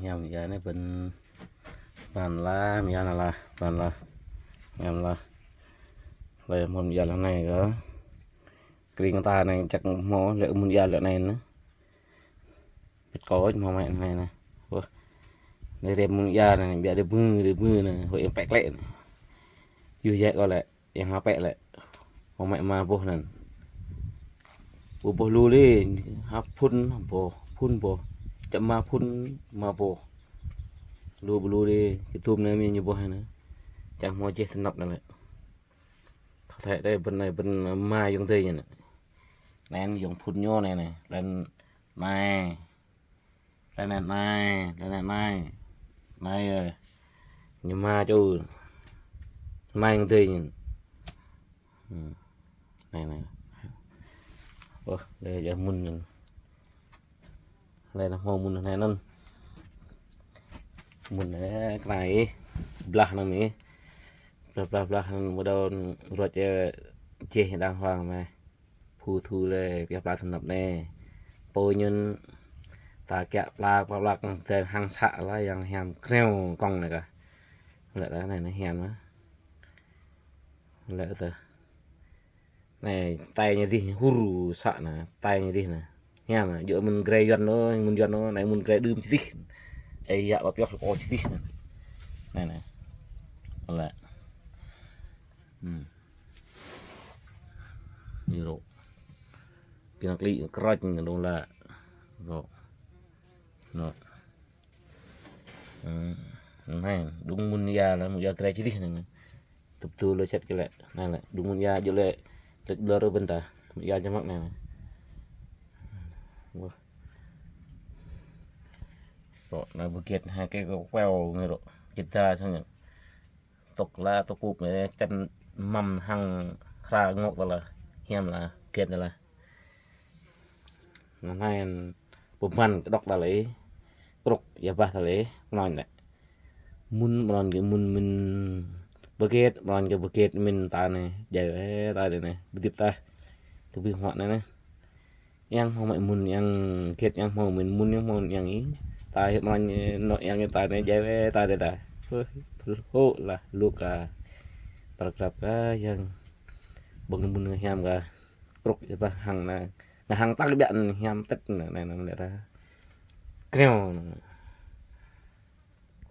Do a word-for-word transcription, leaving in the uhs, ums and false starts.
Hiam ia anai bơ̆n, bơ̆n lah, hiam lah, bơ̆n lah. Hiam lah. Lĕ mơ̆n ia lah anai kơ. Kring ta anai čăk hmâo, lĕ mơ̆n ia lĕ anai anai. Bĕt kơ hmâo mă anai anai. Wah. Lĕ rem mơ̆n ia anai, biă rem bơ, rem bơ anai, hŏ yang pĕk lĕ anai. Yua yă kơ lĕ. Yang hơpĕ lĕ. Hmâo mă mă boh anŭn. Boh boh lu lĕ, hă phŭn boh, phŭn boh. Čăp mă phŭn mă boh. Lu ƀu lu lĕ, kơ tŭm anai mơ̆n ñu boh anai. Čang hmâo jeh tơnap anai lĕ. Thâo thâo đơi bơ̆n anai bơ̆n mă yŏng dơi anai. Anai yŏng phŭn ñu anai anai. Anai. Lĕ anai, lĕ anai, anai. Anai, ơ. Ñu mă ču. Mă yŏng dơi ñu. Hmm. Anai, anai. Ơ, lĕ ia mơ̆n anŭn. Lĕ anai hmâo mơ̆n anai anŭn. Mơ̆n anai, kơ anai. Blah anŭn ih. Blah, blah, blah anŭn mơ̆ đon ruăt ia jeh đang huang mă. Phu thu lĕ, pioh pla tơnap anai. Pô ñŭn ta kiă pla, pla, pla, tơ hăng să lah yang hiam kreo kông anai kơ. Lĕ ta anai, anai hiam lah. Lĕ ta. Anai, tai ñu dih, hur să anai, tai ñu dih anai. Hiam lah, yua mơ̆n grai Yuan anŭn, mơ̆n Yuan anŭn, anai mơ̆n grai đưm či dih. Ê, ia, ƀă pioh kơ či dih anai. Anai, anai. Lĕ. Hmm. Ñu rŏ. Kơ anai klĭ krăč ñu dong lă. Rŏ. Anŭn. Hmm. Anai, dong mơ̆n ia lah, mơ̆n ia grai či dih anai. Tŭp tŭ lĕ sĕt kơ lĕ. Anai lĕ, dong mơ̆n ia jŏ lĕ, lĕ blur bơ̆n ta. Mơ̆n ia čơmăk anai. Wah. Rŏ, anai bơgĕt hai kơ kơ kweo ñu rŏ. Gĕt ta sang ñu. Tŏk lah, tŏk kŭp anai, čăn măm hăng hra ngŏk ta lah. Hiam lah, gĕt ta lah. Anai, anai, pơmăn kơđŏk ta lĕ. Krŭk, ia bah ta lĕ, kơnơ̆ng lĕ. Mŭn, mơnơ̆ng kơ mŭn, mŭn bơgĕt, mơnơ̆ng kơ bơgĕt mĭn ta anai. Jai, ơ, ta anai, anai. Bơdip ta. Tơbih huă anai, anai. Yang hmâo mă mŭn, yang gĕt, yang hmâo mĭn mŭn, yang hmâo yang ih. Ta hĕ mơnơ̆ng, ơ, nŏ yang ta anai, jai wĕ ta dih ta. Hơ, hŏ lah, lŭk kơ. Pơrơkrăp kơ, yang. Ƀơ̆ng mŭn hiam kơ. Krŭk ia bah hăng anai. Ngă hăng tăk biă anai hiam tĕt anai, anai, anai, anai ta. Kreo anai.